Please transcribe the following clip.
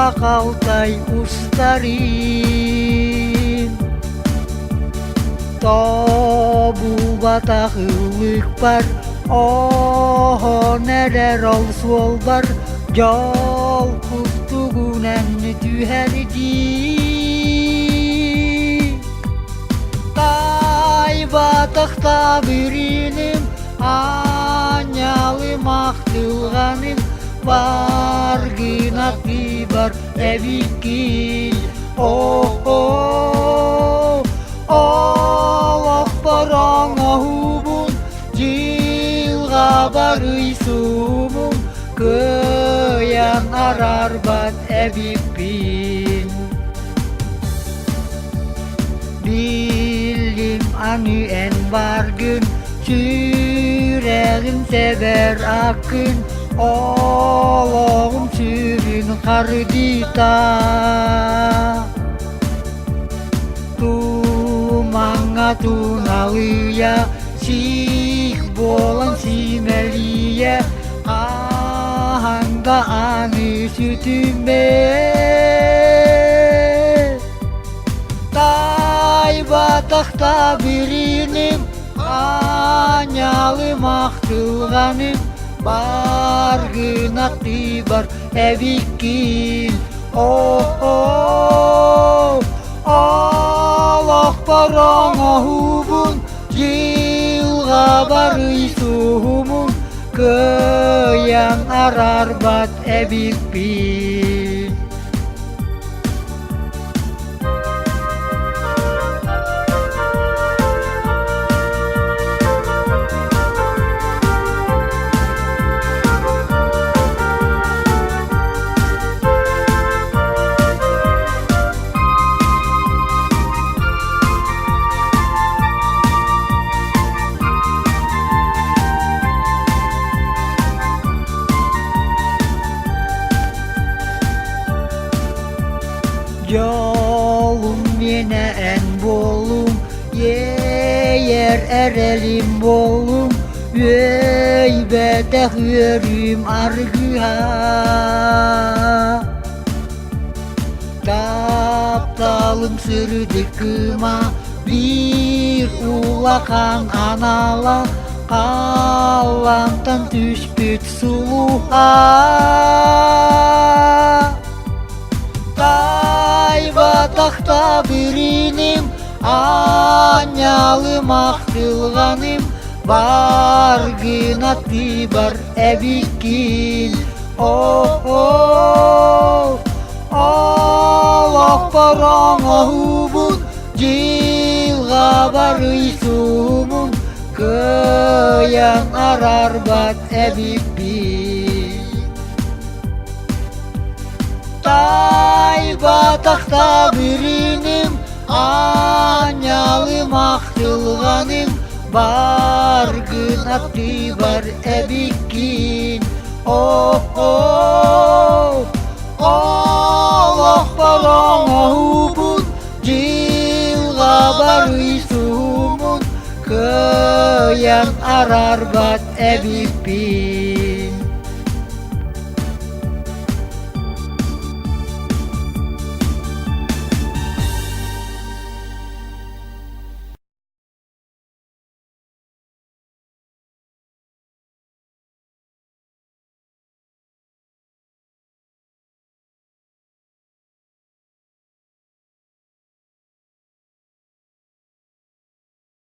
Сыыһа-халтай устарым Тобулбатах ыллыкпар Оһон эрэр ол суолбар Дьол кустугунан түһэрдии Тайбатах табырыным Аанньалым ахтылҕаным Баргын атыыбар эбиккин О-о, олохпор оҥоһуубун Дьылҕа барыйсуумун Кыайан араарбат эбиппин Биллим аны эн баргын, сүрэҕим тэбэр аккын, олоҕум сүрүн хардыыта. Тумаҥҥа туналыйа, сиик буолан симэлийэ, хаһан да аны сүтүмэ. Тайбатах табырыным, аанньалым ахтылҕаным, баргын аттыбар эбиккин. О-о, олохпор оҥоһуубун, дьылҕа барыйсуһумун, кыайан араарбат эбиппин. Дьолум миэнэ эн буолуҥ, иэйэр эрэлим буолуҥ, үөйбэтэх үөрүүм аргыһа. Тапталым сырдык кыыма, биир улахан анала, халлаантан түспүт сулуһа. Тайбатах табырыным, аанньалым ахтылҕаным, баргын аттыбар эбиккин. О-о, олохпор оҥоһуубун, дьылҕа барыйсуумун, кыайан араарбат эбиппин. Тайбатах табырыным, аанньалым ахтылҕаным, баргын аттыбар эбиккин. О-о, олохпор оҥоһуубун, дьылҕа барыйсуумун, кыайан араарбат эбиппин.